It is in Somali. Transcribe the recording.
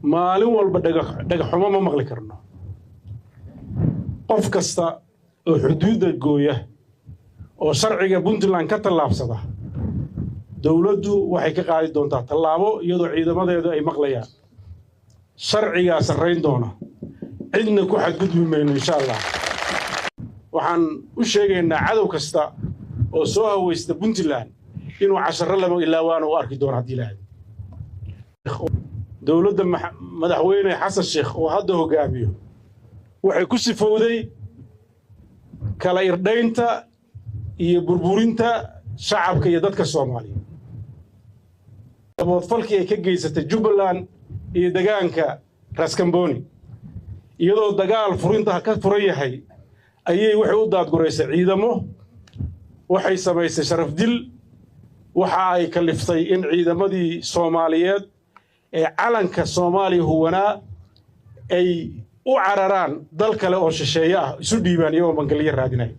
Maalin walba dhagaxumo ma maqli karno. Qof kasta oo xuduudda gooya oo sharciga Puntland ka tallaabsada, dowladdu waxay ka qaadi doontaa tallaabo, iyadoo ciidamadeedu ay maqlayaan. Sharcigaa sarrayn doona, cidna ku xadgudbi mayno, insha Allah. Waxaan u sheegaynaa cadow kasta oo soo hawaysta Puntland inuu casharro lama ilaawaana u arki doono haddii Ilaahay. Dowladda Madaxweyne Xasan Sheekh oo hadda hogaamiyo waxay ku sifowday kala irdhaynta iyo burburinta shacabka iyo dadka Soomaaliya. Gaboodfalkii ay ka geysatay Jubbaland iyo degaanka Raskamboni, iyadoo dagaal furinta ka furan yahay, ayay waxay u daadguraysay ciidamo, waxay samaysay sharaf dil, waxa ay kaliftay in ciidamadii Soomaaliyeed ee calanka Soomaaliya huwanaa ay u cararaan dal kale oo shisheeye ah, isu dhiibaan iyagoo magangelyo raadinaya.